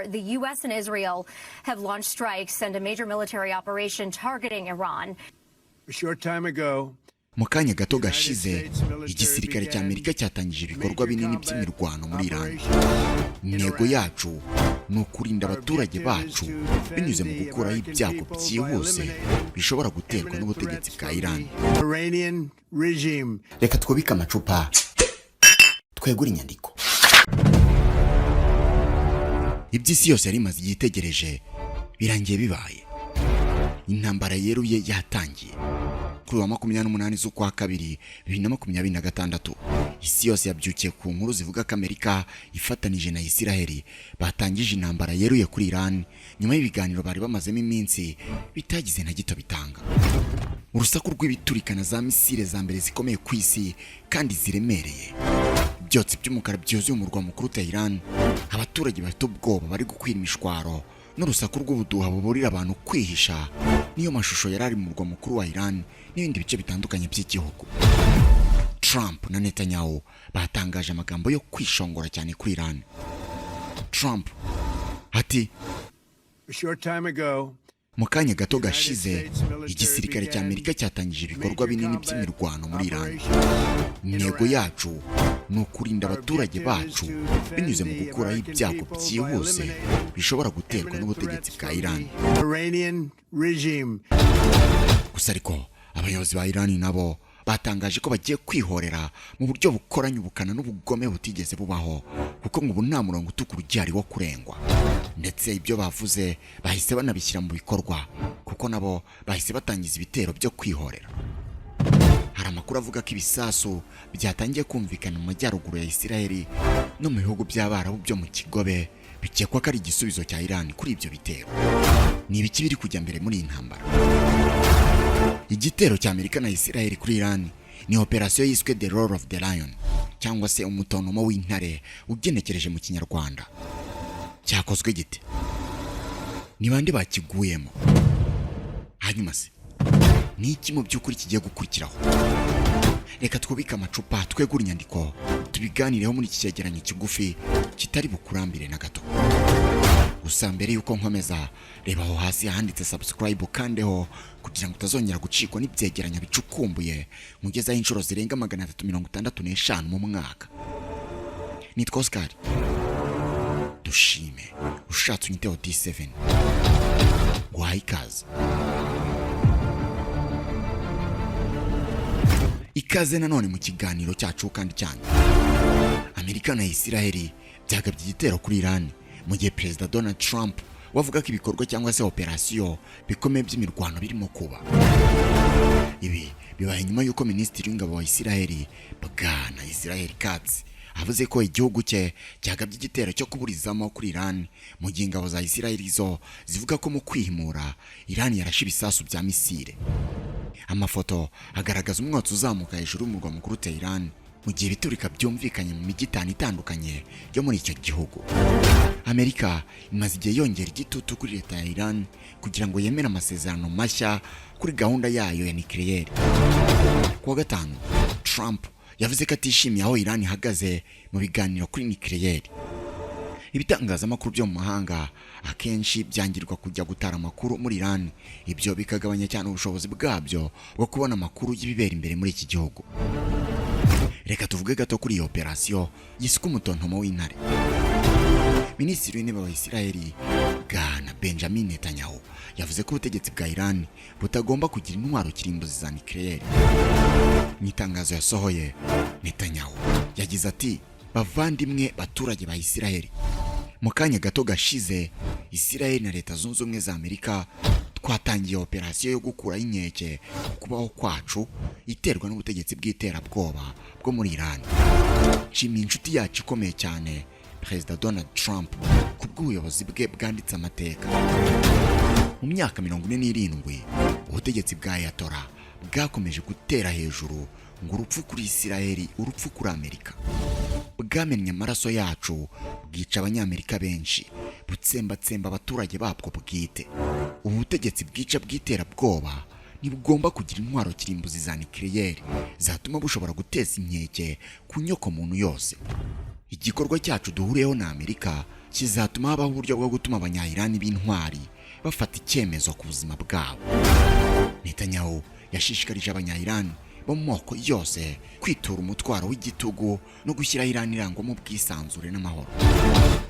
The U.S. and Israel have launched strikes and a major military operation targeting Iran. A short time ago, Mu kanya gato gashize, igisirikare cya Amerika cyatangije ibikorwa binini by'imirwano muri Iran. Intego yacu ni ukurinda abaturage bacu binyuze mu gukuraho ibyago byihuse bishobora guterwa n'ubutegetsi bwa Iran. Iranian regime. Reka twubike amacupa, twegure inyandiko. Iby'isi yose yari imaze igihe itegereje birangiye bibaye. Intambara yeruye yatangiye kuri wa 28 z'ukwa kabiri 2026. Isi yose yabyukiye ku nkuru zivuga ko Amerika ifatanije na Isiraheli batangije intambara yeruye kuri Iran, nyuma y'ibiganiro bari bamazemo iminsi bitagize na gito bitanga. Urusaku rw'ibiturika na za misile za mbere zikomeye ku isi kandi ziremereye, ibyotsi by'umukara byuzuye umurwa mukuru Tehran, abaturage bafite ubwoba bari gukwira imishwaro, n'urusaku rw'ubuduha buburira abantu kwihisha, niyo mashusho yari ari mu murwa mukuru wa Iran n'ibindi bice bitandukanye by'igihugu. Trump na Netanyahu batangaje amagambo yo kwishongora cyane kuri Iran. Trump ati: A short time ago, "Mu kanya gato gashize, igisirikare cya Amerika cyatangije ibikorwa binini by'imirwano muri Iran. Intego yacu ni ukurinda abaturage bacu binyuze mu gukuraho ibyago byihuse bishobora guterwa n'ubutegetsi bwa Iran." Iranian regime. Gusa ariko abayobozi ba Iran nabo batangaje ko bagiye kwihorera mu buryo bukoranye ubukana n'ubugome butigeze bubaho, kuko ngo ubu nta murongo utukura ugihari wo kurengwa. Ndetse ibyo bavuze bahise banabishyira mu bikorwa, kuko nabo bahise batangiza ibitero byo kwihorera. Hari amakuru avuga ko ibisasu byatangiye kumvikana mu majyaruguru ya Isiraheli no mu bihugu by'Abarabu byo mu Kigobe, bikekwa ko ari igisubizo cya Iran kuri ibyo bitero. Ni ibiki biri kujya mbere muri iyi ntambara? Igitero cya Amerika na Isiraheli kuri Iran ni operasiyo yiswe The Roar of the Lion, cyangwa se umutontomo w'intare ugenekereje mu Kinyarwanda. Cyakozwe gite? Ni bande bakiguyemo? Hanyuma se ni iki mu by'ukuri kigiye gukurikiraho? Reka twubike amacupa, twegure inyandiko, tubiganireho muri iki cyegeranyo kigufi kitari bukurambire na gato. Gusa mbere y'uko nkomeza, reba aho hasi handitse subscribe, ukandeho kugira ngo utazongera gucikwa n'ibyegeranyo bicukumbuye mugezaho inshuro zirenga 365 mu mwaka. Nitwa Oscar Dushime, ushatse unyiteho D7. Guhaye ikaze, ikaze nanone mu kiganiro cyacu kandi cyanyu. Amerika na Isiraheli byagabye igitero kuri Iran, mu gihe Perezida Donald Trump wavuga ko ibikorwa cyangwa se operasiyo bikomeye by'imirwano birimo kuba. Ibi bibaye nyuma y'uko Minisitiri w'Ingabo wa Isiraheli, Bwana Israel Katz, avuze ko igihugu cye cyagabye igitero cyo kuburizamo kuri Iran, mu gihe ingabo za Isiraheli zo zivuga ko mu kwihimura Iran yarashe ibisasu bya misile. Amafoto agaragaza umwotsi uzamuka hejuru y'umurwa mukuru Tehran, mu gihe ibiturika byumvikanye mu mijyi itanu itandukanye yo muri icyo gihugu. Amerika imaze igihe yongera igitutu kuri leta ya Iran kugira ngo yemere amasezerano mashya kuri gahunda yayo ya nikireyeri. Ku wa gatanu, Trump yavuze ko atishimiye aho Iran ihagaze mu biganiro kuri nikireyeri. Ibitangazamakuru byo mu mahanga akenshi byangirwa kujya gutara amakuru muri Iran, ibyo bikagabanya cyane ubushobozi bwabyo bwo kubona amakuru y'ibibera imbere muri iki gihugu. Reka tuvuge gato kuri iyi operasiyo yiswe umutontomo w'intare. Minisitiri w'Intebe wa Isiraheli, Bwana Benjamin Netanyahu, yavuze ko ubutegetsi bwa Iran butagomba kugira intwaro kirimbuzi za nikireyeri. Mu itangazo yasohoye, Netanyahu yagize ati: "Bavandimwe baturage ba Isiraheli, mu kanya gato gashize Isiraheli na Leta Zunze Ubumwe za Amerika twatangiye operasiyo yo gukuraho inkeke ku kubaho kwacu iterwa n'ubutegetsi bw'iterabwoba bwo muri Iran. Nshimiye inshuti yacu ikomeye cyane, Perezida Donald Trump, ku bw'ubuyobozi bwe bwanditse amateka. Mu myaka 47 ubutegetsi bwa Ayatollah bwakomeje gutera hejuru ngo urupfu kuri Isiraheli, urupfu kuri Amerika. Bwamennye amaraso yacu, bwica Abanyamerika benshi, butsembatsemba abaturage babwo bwite. Ubu butegetsi bwica bw'iterabwoba ntibugomba kugira intwaro kirimbuzi za nikireyeri zatuma bushobora guteza inkeke ku nyoko muntu yose. Igikorwa cyacu duhuriyeho na Amerika Kizatuma habaho uburyo bwo gutuma Abanyayirani b'intwari bafata icyemezo ku buzima bwabo. Netanyahu yashishikarije Abanyayirani bo mu moko yose kwitura umutwaro w'igitugu no gushyiraho Irani irangwamo ubwisanzure n'amahoro.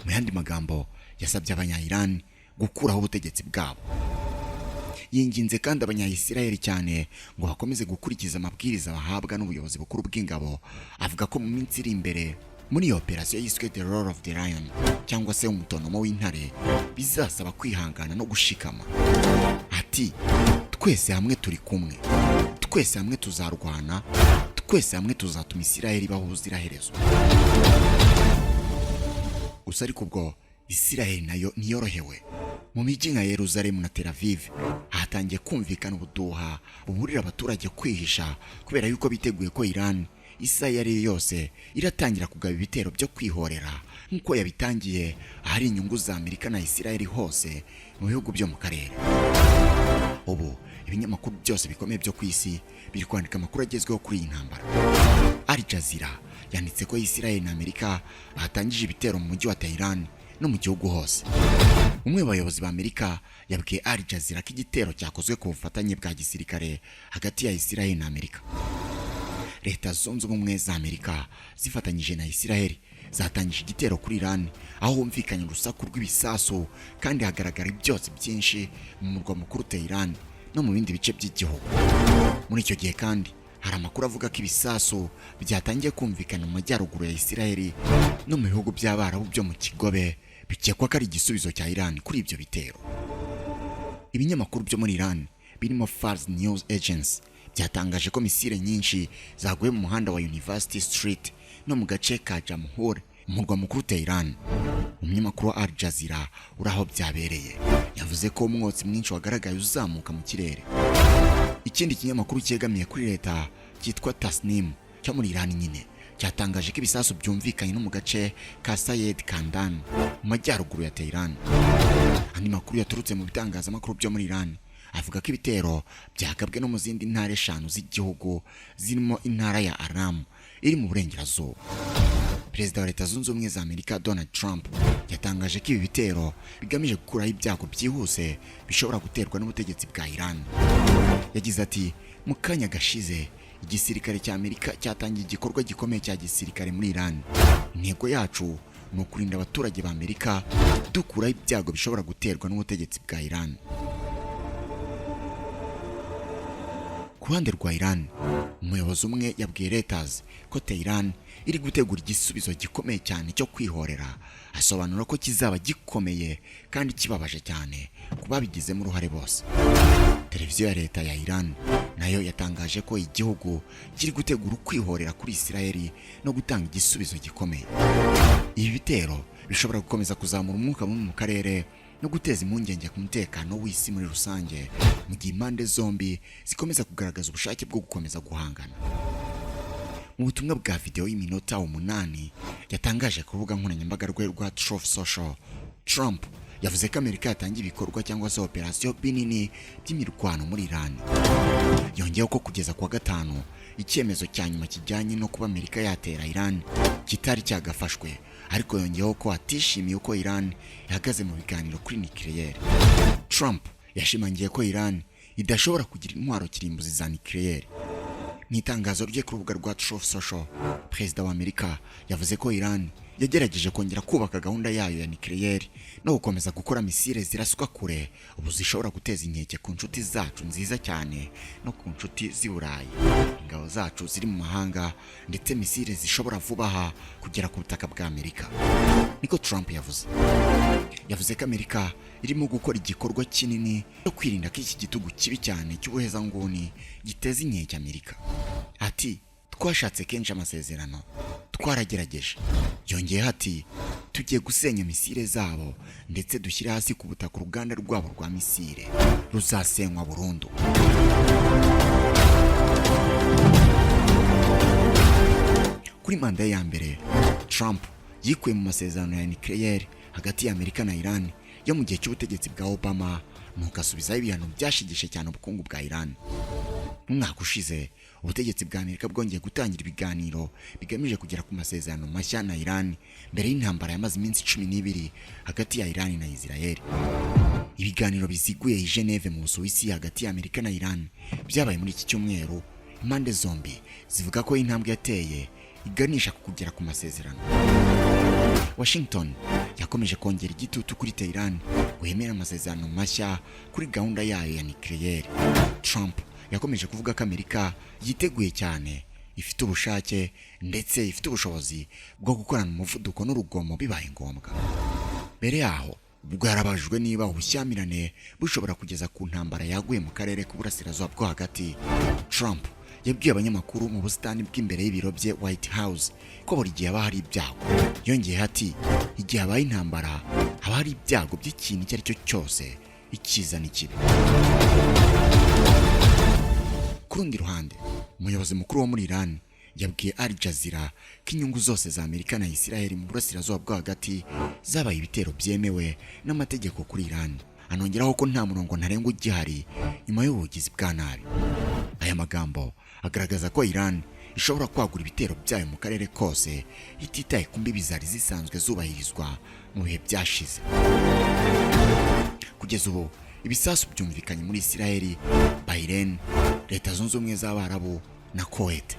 Mu yandi magambo, yasabye Abanyayirani gukuraho ubutegetsi bwabo. Yinginze kandi Abanyayisiraheli cyane ngo bakomeze gukurikiza amabwiriza bahabwa n'ubuyobozi bukuru bw'ingabo, avuga ko mu minsi iri imbere, muri iyo operasiyo yiswe The Roar of the Lion cyangwa se umutontomo w'intare, bizasaba kwihangana no gushikama. Ati: "Twese hamwe turi kumwe, twese hamwe tuzarwana, twese hamwe tuzatuma Isiraheli ibaho ubuziraherezo." Gusa ariko ubwo Isiraheli nayo ntiyorohewe. Mu mijyi nka Yeruzalemu na Tel Aviv hatangiye kumvikana ubuduha buburira abaturage kwihisha, kubera yuko biteguye ko Iran isaha iyo ari yo yose iratangira kugaba ibitero byo kwihorera nk'uko yabitangiye ahari inyungu za Amerika na Isiraheli hose mu bihugu byo mu karere. Ubu ibinyamakuru byose bikomeye byo ku isi biri kwandika amakuru agezweho kuri iyi ntambara. Al Jazeera yanditse ko Isiraheli na Amerika batangije ibitero mu mujyi wa Tehran no mu gihugu hose. Umwe mu bayobozi ba Amerika yabwiye Al Jazeera ko igitero cyakozwe ku bufatanye bwa gisirikare hagati ya Isiraheli na Amerika. Leta Zunze Ubumwe za Amerika zifatanyije na Isiraheli zatangije igitero kuri Iran, aho humvikanye urusaku rw'ibisasu kandi hagaragara ibyotsi byinshi mu murwa mukuru Tehran no mu bindi bice by'igihugu. Muri icyo gihe kandi hari amakuru avuga ko ibisasu byatangiye kumvikana mu majyaruguru ya Isiraheli no mu bihugu by'Abarabu byo mu Kigobe, bikekwa ko ari igisubizo cya Iran kuri ibyo bitero. Ibinyamakuru byo muri Iran birimo Fars News Agency byatangaje ko misile nyinshi zaguye mu muhanda wa University Street no mu gace ka Jamhur mu murwa mukuru Tehran. Umunyamakuru wa Al Jazeera uri aho byabereye yavuze ko umwotsi mwinshi wagaragaye uzamuka mu kirere. Ikindi kinyamakuru cyegamiye kuri leta cyitwa Tasnim cyo muri Iran nyine cyatangaje ko ibisasu byumvikanye no mu gace ka Sayed Kandan mu majyaruguru ya Tehran. Andi makuru yaturutse mu bitangazamakuru byo muri Iran avuga ko ibitero byagabwe no mu zindi ntara eshanu z'igihugu, zirimo intara ya Aram iri mu burengerazuba. Perezida wa Leta Zunze Ubumwe za Amerika Donald Trump yatangaje ko ibi bitero bigamije gukuraho ibyago byihuse bishobora guterwa n'ubutegetsi bwa Iran. Yagize ati: "Mu kanya gashize igisirikare cya Amerika cyatangiye igikorwa gikomeye cya gisirikare muri Iran. Intego yacu ni ukurinda abaturage ba Amerika dukuraho ibyago bishobora guterwa n'ubutegetsi bwa Iran." Ku ruhande rwa Iran, umuyobozi umwe yabwiye Reuters ko Tehran iri gutegura igisubizo gikomeye cyane cyo kwihorera, asobanura ko kizaba gikomeye kandi kibabaje cyane ku babigizemo uruhare bose. Televiziyo ya leta ya Iran nayo yatangaje ko igihugu kiri gutegura ukwihorera kuri Isiraheli no gutanga igisubizo gikomeye. Ibi bitero bishobora gukomeza kuzamura umwuka mubi mu karere no guteza impungenge ku mutekano w'isi muri rusange, mu gihe impande zombi zikomeza kugaragaza ubushake bwo gukomeza guhangana. Mu butumwa bwa videwo y'iminota 8 yatangaje ku rubuga nkoranyambaga rwe rwa Truth Social, Trump yavuze ko Amerika yatangiye ibikorwa cyangwa se operasiyo binini by'imirwano muri Iran. Yongeyeho ko kugeza kuwa gatanu icyemezo cya nyuma kijyanye no kuba Amerika yatera Iran kitari cyagafashwe, ariko yongeyeho ko atishimiye uko Iran ihagaze mu biganiro kuri nucléaire. Trump yashimangiye ko Iran idashobora kugira intwaro kirimbuzi za nucléaire. Mu itangazo rye ku rubuga rwa Truth Social, Perezida wa Amerika yavuze ko Iran yagerageje kongera kubaka gahunda yayo ya nucléaire no gukomeza gukora misile ziraswa kure ubu zishobora guteza inkeke ku nshuti zacu nziza cyane no ku nshuti z'i Burayi, ingabo zacu ziri mu mahanga, ndetse misile zishobora vuba aha kugera ku butaka bwa Amerika, niko Trump yavuze. Yavuze ko Amerika irimo gukora igikorwa kinini cyo kwirinda ko iki gitugu kibi cyane cy'ubuhezanguni giteza inkeke Amerika. Ati: "Twashatse kenshi amasezerano, twaragerageje." Yongeyeho ati: "Tugiye gusenya misile zabo ndetse dushyire hasi ku butaka uruganda rwabo rwa misile, ruzasenywa burundu." Kuri manda ye ya mbere, Trump yikuye mu masezerano ya nucléaire hagati ya Amerika na Iran yo mu gihe cy'ubutegetsi bwa Obama, nuko asubizaho ibihano byashigishe cyane ubukungu bwa Iran. Mu mwaka ushize, ubutegetsi bwa Amerika bwongeye gutangira ibiganiro bigamije kugera ku masezerano mashya na Iran mbere y'intambara yamaze iminsi 12 hagati ya Iran na Israel. Ibiganiro biziguye i Geneve mu Busuwisi hagati ya Amerika na Iran byabaye muri iki cyumweru. Impande zombi zivuga ko intambwe yateye iganisha ku kugera ku masezerano. Washington yakomeje kongera igitutu kuri Tehran ngo yemere amasezerano mashya kuri gahunda yayo ya nucléaire. Trump yakomeje kuvuga ko Amerika yiteguye cyane, ifite ubushake ndetse ifite ubushobozi bwo gukorana umuvuduko n'urugomo bibaye ngombwa. Mbere yaho, ubwo yarabajijwe niba ubushyamirane bushobora kugeza ku ntambara yaguye mu karere k'uburasirazuba bwo hagati, Trump yabwiye abanyamakuru mu busitani bw'imbere y'ibiro bye, White House, ko buri gihe haba hari ibyago. Yongeyeho ati: "Igihe habaye intambara, haba hari ibyago by'ikintu icyo ari cyo cyose, icyiza n'ikibi." Ku rundi ruhande, umuyobozi mukuru wo muri Iran yabwiye Al Jazeera ko inyungu zose za Amerika na Israel mu burasirazuba bwo hagati zabaye ibitero byemewe n'amategeko kuri Iran, anongeraho ko nta murongo ntarengwa ugihari nyuma y'ubugizi bwa nabi. Aya magambo agaragaza ko Iran ishobora kwagura ibitero byayo mu karere kose, ititaye ku mbibi zari zisanzwe zubahirizwa mu bihe byashize. Kugeza ubu, ibisasu byumvikanye muri Israel, Bahrain, Leta Zunze Ubumwe z'Abarabu na Kuwait.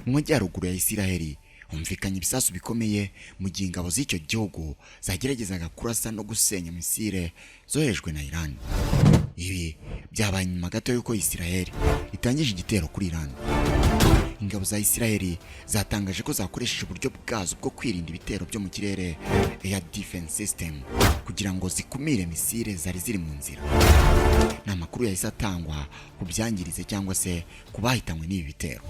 Mu majyaruguru ya Israel humvikanye ibisasu bikomeye mu gihe ingabo z'icyo gihugu zageragezaga kurasa no gusenya misile zoherejwe na Iran. Ibi byabaye nyuma gato y'uko Israel itangije igitero kuri Iran. Ingabo za Israel zatangaje ko zakoresheje uburyo bwazo bwo kwirinda ibitero byo mu kirere, Air Defense System, kugira ngo zikumire misile zari ziri mu nzira. Nta makuru yahise atangwa ku byangiritse cyangwa se ku bahitanywe n'ibi bitero.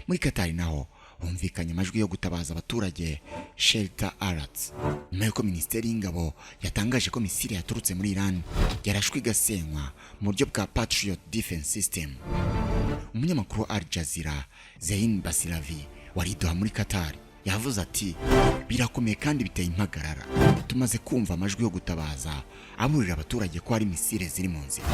Muri Qatar naho humvikanye amajwi yo gutabaza abaturage, shelter alerts, nyuma y'uko Minisiteri y'Ingabo yatangaje ko misile yaturutse muri Iran yarashwe igasenywa mu buryo bwa Patriot Defense System. Umunyamakuru wa Al Jazeera, Zein Basiravi, wari i Doha muri Qatar, yavuze ati: "Birakomeye kandi biteye impagarara. Tumaze kumva amajwi yo gutabaza aburira abaturage ko hari misile ziri mu nzira."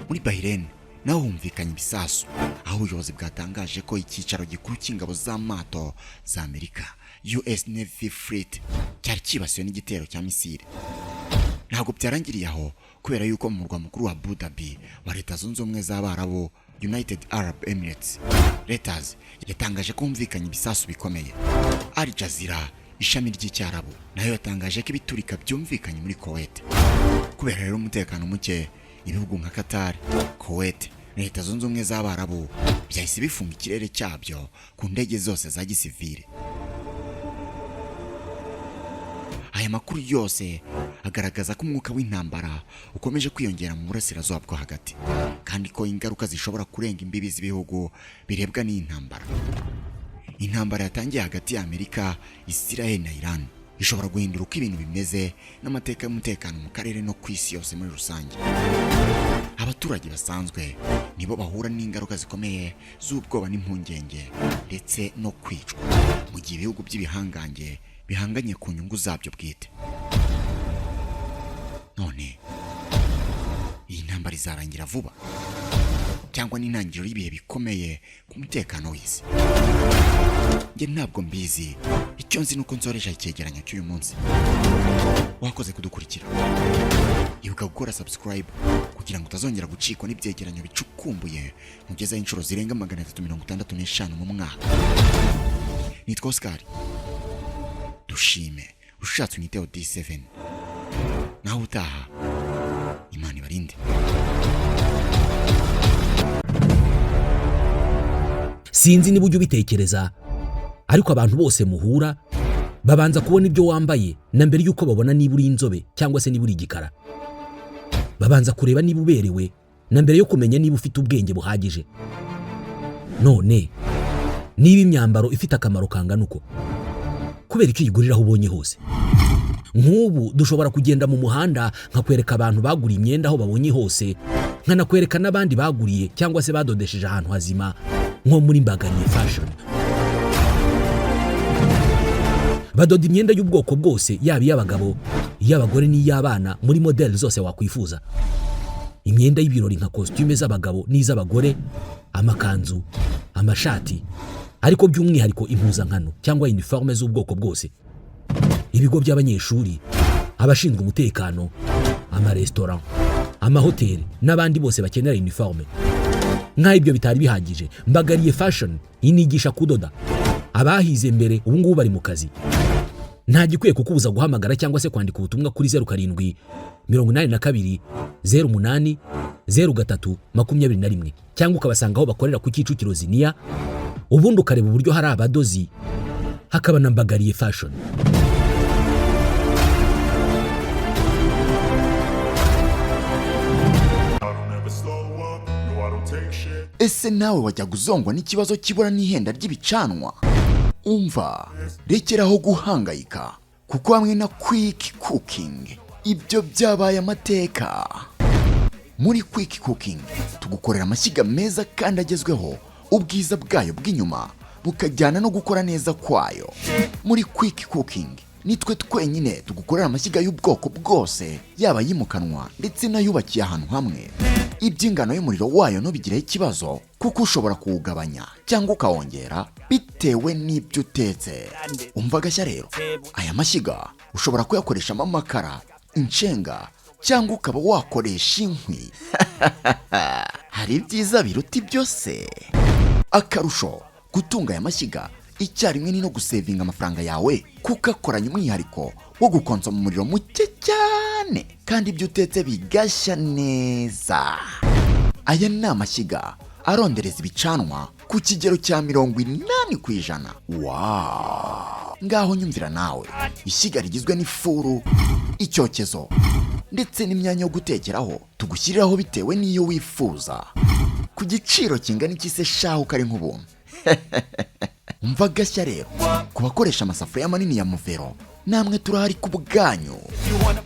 Muri Bahrain naho humvikanye ibisasu, aho ubuyobozi bwatangaje ko icyicaro gikuru cy'ingabo z'amato za Amerika, US Navy Fleet, cyari cyibasiwe n'igitero cya misile. Ntabwo byarangiriye aho, kubera yuko mu murwa mukuru wa Abu Dhabi wa Leta Zunze Ubumwe z'Abarabu, United Arab Emirates, Reuters yatangaje ko humvikanye ibisasu bikomeye. Al Jazeera ishami ry'Icyarabu nayo yatangaje ko ibiturika byumvikanye muri Kuwait. Kubera rero umutekano muke, ibihugu nka Qatar, Kuwait na Leta Zunze Ubumwe z'Abarabu byahise bifunga ikirere cyabyo ku ndege zose za gisivile. Aya makuru yose agaragaza ko umwuka w'intambara ukomeje kwiyongera mu burasirazuba bwo hagati, kandi ko ingaruka zishobora kurenga imbibi z'ibihugu birebwa n'iyi ntambara. Intambara yatangiye hagati ya Amerika, Israel na Iran ishobora guhindura uko ibintu bimeze n'amateka y'umutekano mu karere no ku isi yose muri rusange. Abaturage basanzwe nibo bahura n'ingaruka zikomeye z'ubwoba n'impungenge ndetse no kwicwa, mu gihe ibihugu by'ibihangange bihanganye ku nyungu zabyo bwite. None iyi ntambara izarangira vuba, cyangwa n'intangiriro y'ibihe bikomeye ku mutekano w'isi? Njye ntabwo mbizi. Icyo nzi ni uko nsoreje icyegeranyo cy'uyu munsi. Wakoze kudukurikira. Ibuka gukora subscribe kugira ngo utazongera gucikwa n'ibyegeranyo bicukumbuye mugezaho inshuro zirenga 365 mu mwaka. Nitwa Oscar Dushime, ushatse unyiteho D7. Naho utaha, Imana ibarinde. Sinzi niba ujya ubitekereza, ariko abantu bose muhura babanza kubona ibyo wambaye na mbere y'uko babona niba uri inzobe cyangwa se niba uri igikara. Babanza kureba niba uberewe na mbere yo kumenya niba ufite ubwenge buhagije. None niba imyambaro ifite akamaro kangana uko, kubera icyo uyigurira aho ubonye hose? Nk'ubu dushobora kugenda mu muhanda nkakwereka abantu baguriye imyenda aho babonye hose, nkanakwereka n'abandi baguriye cyangwa se badodesheje ahantu hazima nko muri Mbaganiye Fashion. Badoda imyenda y'ubwoko bwose, yaba iy'abagabo, iy'abagore n'iy'abana, muri modeli zose wakwifuza. Imyenda y'ibirori nka kositime z'abagabo n'iz'abagore, amakanzu, amashati, ariko by'umwihariko impuzankano cyangwa uniforme z'ubwoko bwose, ibigo by'abanyeshuri, abashinzwe umutekano, amaresitora, amahoteli n'abandi bose bakenera uniforme. Nk'aho ibyo bitari bihagije, Mbagariye Fashion inigisha kudoda. Abahize mbere ubu ngubu bari mu kazi. Nta gikwiye kukubuza guhamagara cyangwa se kwandika ubutumwa kuri 0782 08 03 21, cyangwa ukabasanga aho bakorera ku Kicukiro Ziniya, ubundi ukareba uburyo hari abadozi hakaba na Mbagariye Fashion. I don't ever slow up, no, I don't take shit. Ese nawe wajyaga uzongwa n'ikibazo cy'ibura n'ihenda ry'ibicanwa? Umva, rekeraho guhangayika, kuko hamwe na Quick Cooking ibyo byabaye amateka. Muri Quick Cooking tugukorera amashyiga meza kandi agezweho, ubwiza bwayo bw'inyuma bukajyana no gukora neza kwayo. Muri Quick Cooking nitwe twenyine tugukorera amashyiga y'ubwoko bwose, yaba ayimukanwa ndetse n'ayubakiye ahantu hamwe. Iby'ingano y'umuriro wayo ntubigireho ikibazo, kuko ushobora kuwugabanya cyangwa ukawongera bitewe n'ibyo utetse. Umva agashya rero, aya mashyiga ushobora kuyakoreshamo amakara, inshenga, cyangwa ukaba wakoresha inkwi. Hari ibyiza biruta ibyo se? Akarusho, gutunga aya mashyiga icyarimwe ni no gusevinga amafaranga yawe, kuko akoranye umwihariko wo gukonsoma umuriro muke cyane kandi ibyo utetse bigashya neza. Aya ni amashyiga arondereza ibicanwa ku kigero cya 80%. Wow! Ngaho nyumvira nawe, ishyiga rigizwe n'ifuru, icyokezo ndetse n'imyanya yo gutekeraho tugushyiriraho bitewe n'iyo wifuza, ku giciro kingana iki se shahu kari nk'ubuntu? Umva agashya rero, ku bakoresha amasafuriya manini ya muvero, namwe turahari ku bwanyu.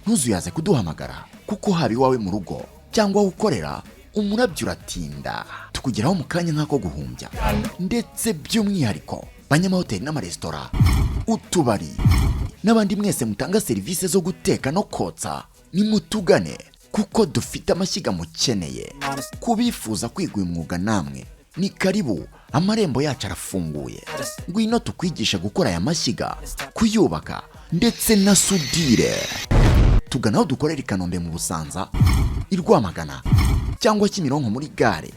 Ntuzuyaze kuduhamagara, kuko haba iwawe mu rugo cyangwa aho ukorera, umurabyo uratinda, tukugeraho mu kanya nk'ako guhumbya. Ndetse by'umwihariko banyamahoteli n'amaresitora, utubari n'abandi mwese mutanga serivisi zo guteka no kotsa, nimutugane kuko dufite amashyiga mukeneye. Kubifuza kwiga uyu mwuga namwe ni karibu, amarembo yacu arafunguye. Ngwino tukwigishe gukora aya mashyiga, kuyubaka ndetse na sudire. Tugana aho dukorera i Kanombe mu Busanza, i Rwamagana cyangwa Kimironko muri gare,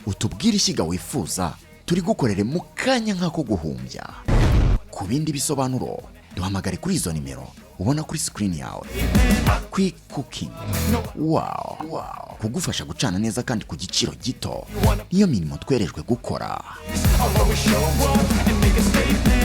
utubwire ishyiga wifuza turi gukorere mu kanya nk'ako guhumbya. Ku bindi bisobanuro duhamagare kuri izo nimero ubona kuri sikirini yawe. Quick Cooking, wow, kugufasha gucana neza kandi ku giciro gito, niyo mirimo twerejwe gukora. I'll always show up and make a statement.